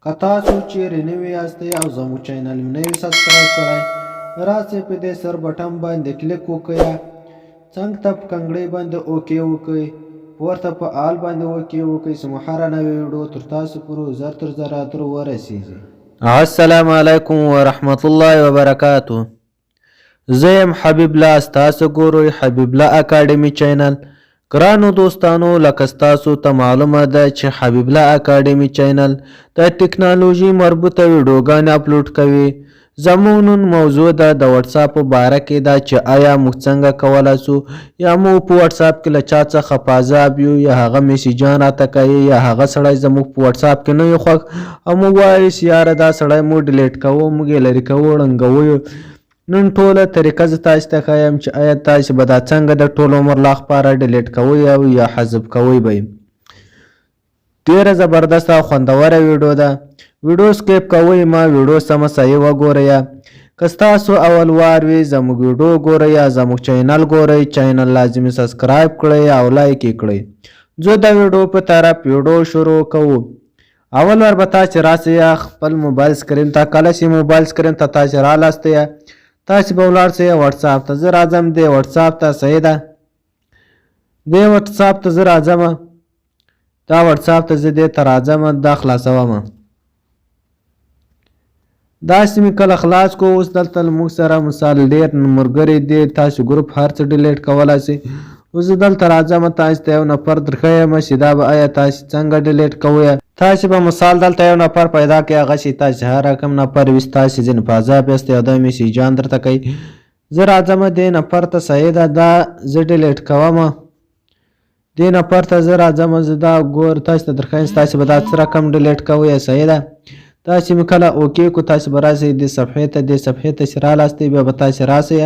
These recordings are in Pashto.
که تاسو چیرې نوي یاستئ او زموږ چینل مو نه وي سبسکرایب کړی، راسئ په دې سر بټن باندې کلیک وکړئ، څنګ ته په کنګړۍ باندې اوکې وکړئ، پورته په آل باندې اوکې وکړئ چې مو هره نوې ویډیو تر تاسو پورې زر تر زره در ورسیږي. السلام علیکم ورحمت الله وبرکاته. زه یم حبیب الله، ستاسو ګورئ حبیب الله اکاډمي چینل. ګرانو دوستانو، لکه ستاسو ته معلومه ده چې حبیب الله اکاډمي چینل د ټکنالوژي مربوطه ویډیوګانې اپلوډ کوي. زموږ نن موضوع ده د وټساپ په باره کې ده چې آیا موږ څنګه کولای شو یا موږ په وټساپ کې له چا څخه په عذاب یو، یا هغه میسجان راته کوي، یا هغه سړی زموږ په وټساپ کې نه یو خوښ او موږ وایو چې یاره دا سړی موږ ډیلیټ کوو، موږ یې لرې کوو، ړنګوو. نن ټوله طریقه زه تاسو ته ښایم چې آیا تاسو به دا څنګه د ټول عمر لپاره ډیلیټ کوئ او یا حذف کوئ به یې. ډیره زبردسته او خوندوره ویډیو ده. ویډیو سکیپ کوئ ما، ویډیو سمه صحیح وګورئ. که ستاسو اول وار وي زموږ ویډیو ګورئ یا زموږ چینل ګورئ، چینل لازمي سبسکرایب کړئ او لایک یې کړئ. ځو د ویډیو په طرف، ویډیو شروع کوو. اول وار به تاسې راسئ خپل موبایل سکرین ته. کله چې موبایل سکرین ته تاسې رالاستئ، تاسې به ولاړ سئ وټساپ ته. زه راځم دې وټساپ ته، صحیح ده، دې وټساپ ته زه راځم. دا وټساپ ته زه دې ته راځم، دا خلاصوم. داسې مې کله خلاص کو، اوس دلته له موږ سره مثال ډېر ملګري دي، تاسو ګروپ هر څه ډیلیټ کولای سئ. اوس زه دلته راځم، تاسو ته یو نفر درښیم چې دا به آیا تاسو څنګه ډیلیټ کوئ. تاسو به مثال دلته یو نفر پیدا کړئ، هغه چې تاسو هر رقم نفر وي، تاسو ځینې په عذاب یاست او دا میسجان درته کوي. زه راځم دې نفر ته، صحیح ده، دا زه ډیلیټ کوم. دې نفر ته زه راځم، زه دا ګور تاسو ته درښیم چې تاسو به دا څه رقم ډیلیټ کوئ. صحیح ده، تاسو مې کله اوکې کو، تاسو به راسئ دې صفحې ته. دې صفحې ته چې رالاستئ، بیا به تاسو راسئ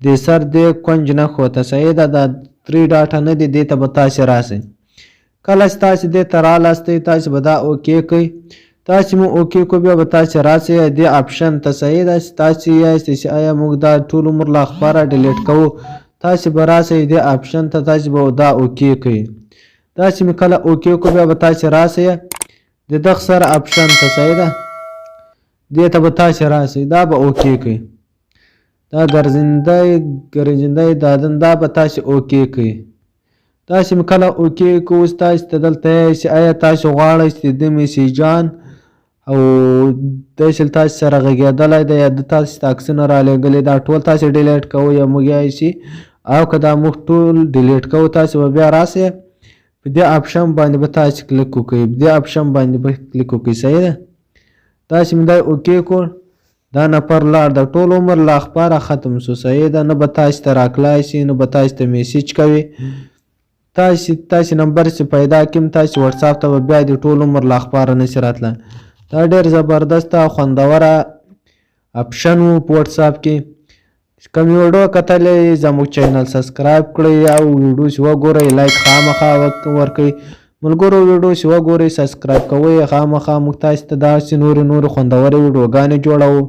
دې سر دې کنج نښو ته، صحیح ده، دا 3 ډاټه نه دي، دې ته به تاسو راسئ. کله چې تاسو دې ته رالاستئ، تاسو به دا اوکې کړئ. تاسو مو اوکې کو، بیا به تاسو راسئ دې آپشن ته، صحیح ده، چې تاسو یاست چې آیا موږ دا ټول عمر لا خپاره ډیلیټ کوو. تاسو به راسئ دې آپشن ته، تاسو به دا اوکې کړئ. تاسو مې کله اوکې کو، بیا به تاسو راسئ د دغه سره آپشن ته، صحیح ده، دې ته به تاسو راسئ، دا به اوکې کړئ. دا ګرځندی ګرځندی دادن، دا به تاسو اوکې کړئ. تاسو مې کله اوکې کو، اوس تاسو ته دلته یې چې آیا تاسو غواړئ چې د میسجان او داسې تاسو سره غږېدلی دی یا د تاسو ته عکسونه رالیږلي، دا ټول تاسو ډیلیټ کوئ یا موږ یې شي، او که دا موږ ټول ډیلیټ کوو. تاسو به بیا راسئ په دې آپشن باندې به تاسو کلیک وکړئ، په دې آپشن باندې به کلیک وکړئ، صحیح ده. تاسو مې دا اوکې کړ، دا نفر لاړ، د ټول عمر لا خپاره ختم سو، صحیح ده. نه به تاسو ته راکلای شي، نه به تاسو ته میسج کوي. تاسو نمبر چې پیدا کیم، تاسو وټساپ ته به بیا د ټول عمر لا خپاره نشي راتلی. دا ډېر زبردسته او خوندوره اپشن و په وټساپ کې. که مې ویډیو کتلې، زموږ چینل سبسکرایب کړئ او ویډیو چې وګورئ لایک خامخا ورکړئ. ملګرو، ویډیو چې وګورئ، سبسکرایب کوئ خامخا. موږ تاسو ته داسې نورې نورې خوندورې ویډیوګانې جوړوو.